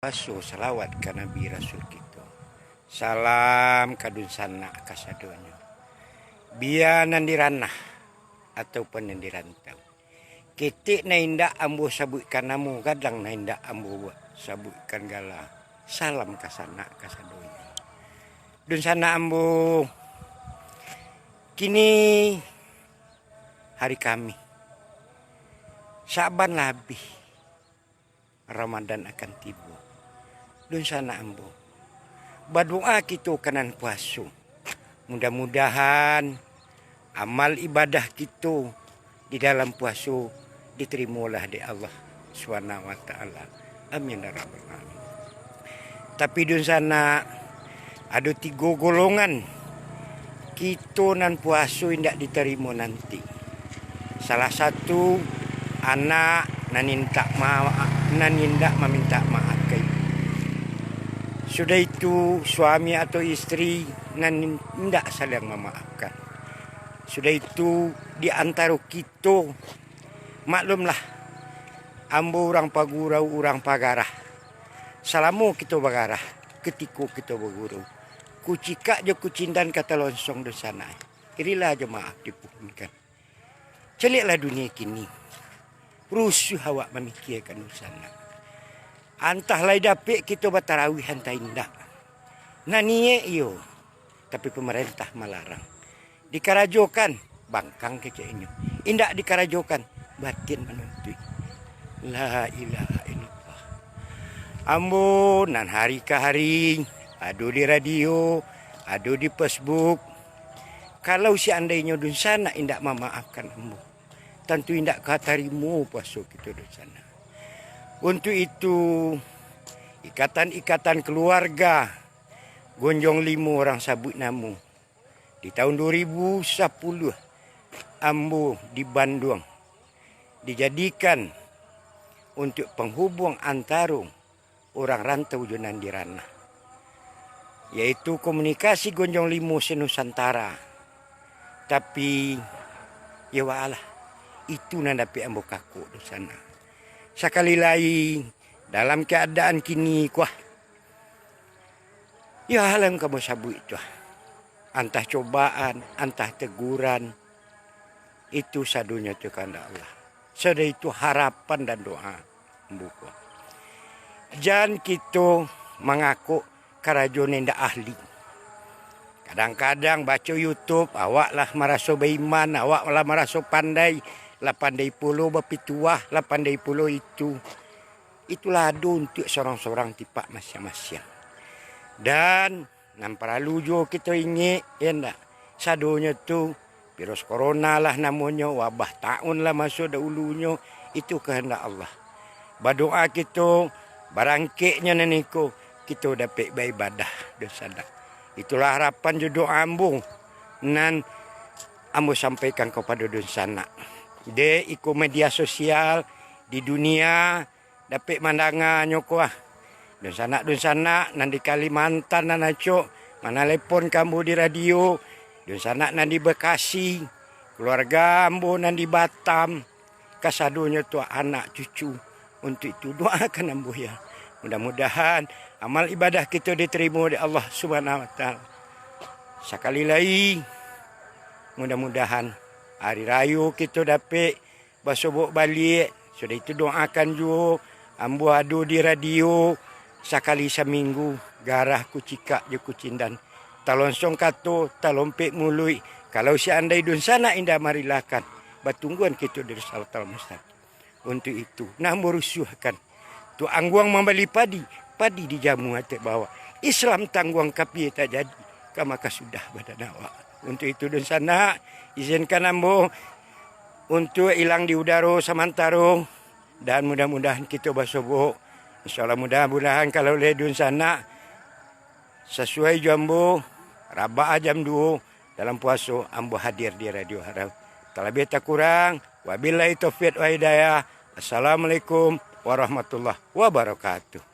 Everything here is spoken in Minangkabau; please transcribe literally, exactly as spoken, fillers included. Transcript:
Baso salawat ka Nabi Rasul kito. Salam ka dunsanak kasadonyo. Bia nan di ranah ataupun nan di rantau. Ketek nan indak ambo sabuikkan namo, gadang nan indak ambo sabuikkan gala. Salam ka sanak kasadonyo. Dunsanak ambo, kini hari Kamih. Sa'ban lah abih. Ramadan akan tibo. Dunsanak ambo, badoa kito ka nan puaso. Mudah-mudahan amal ibadah kito di dalam puaso ditarimolah dek Allah Subhanahu wa Ta'ala. Amin ya rabbal alamin. Tapi dunsanak, ado tigo golongan kito nan puaso indak ditarimo nanti. Salah satu, anak nan indak ma-, nan indak mamintak maaf ka ibu. Sudah itu, suami atau isteri nan indak saling mamaafkan. Sudah itu, di antaro kito, maklumlah, ambo urang pagurau, urang pagarah. Salamo kito bagarah, kutiko kito bagurau, kucikak jo kucindan ka talonsong dunsanak. Irilah jo maaf dipuhunkan. Caliaklah dunia kini. Rusuah awak mamikiakan dunsanak. Antah lai dapek kito batarawiah, antah indak. Nah, niaik iyo, tapi pamarentah malarang. Dikarajokan, bangkang keceknyo. Indak dikarajokan, batin manuntuik. La ilaha illallah. Ambo nan hari ka hari ado di radio, ado di Facebook. Kalau seandainyo dunsanak indak mamaafkan ambo, tantu indak ka tarimo puaso kito dunsanak. Untuk itu, ikatan-ikatan keluarga Gonjong Limo, urang sabuik namo, di tahun dua ribu sapuluah ambo di Banduang dijadikan untuk panghubuang antaro urang rantau jo nan di ranah, yaitu komunikasi Gonjong Limo se-Nusantara. Tapi, yo walah, itu nan dapek ambo kakok dunsanak. Sakali lai, dalam keadaan kini ko, ah, yo alah nan ka ambo sabuik tu, ah. Antah cobaan, antah teguran, itu sadonyo tu kahandak Allah. Sudah itu harapan dan doa ambo ko. Jan kito mangakok karajo nan indak ahli. Kadang-kadang baco YouTube, awak lah maraso baiman, awak lah maraso pandai, lah pandai pulo bapituah, lah pandai pulo itu. Itulah ado untuak sorang-sorang tipak masiang-masiang. Dan nan paralu juo kito ingek, yo ndak? Sadonyo tu virus corona lah namonyo, wabah taun lah maso dahulunyo, itu kahandak Allah. Badoa kito, barangkeknyo nan iko, kito dapek baibadah dunsanak. Itulah harapan jo doa ambo nan ambo sampaikan kapado dunsanak. Dek iko media sosial di dunia, dapek mandanganyo ko, ah. Dunsanak-dunsanak nan di Kalimantan nan acok manalepon ka ambo di radio, dunsanak nan di Bekasi, keluarga ambo nan di Batam, kasadonyo tu anak cucu. Untuk itu, doakan ambo, ya. Mudah-mudahan amal ibadah kito ditarimo dek Allah Subhanahu wa Ta'ala. Sakali lai, mudah-mudahan ari rayo kito dapek basobok baliak. Sudah itu, doakan juo ambo ado di radio sakali saminggu, garah kucikak jo kucindan, talonsong kato, talompek muluik. Kalau seandai dunsanak indak marilakan, batungguan kito di Siratal Mustaqim. Untuk itu, nah, ambo rusuahkan. Tu angguang mambali padi, padi dijamu atek bawak. Islam tangguang kapia tak jadi, ka Makah sudah badan awak. Untuk itu, dunsanak, izinkan ambo untuk ilang di udaro samantaro, dan mudah-mudahan kito basobok. InsyaAllah, mudah-mudahan kalau lai dunsanak sasuai jo ambo, rabak jam duo dalam puaso, ambo hadir di Radio Harau. Talabiah takurang, wabillahi taufiq wa hidayah. Assalamualaikum warahmatullahi wabarakatuh.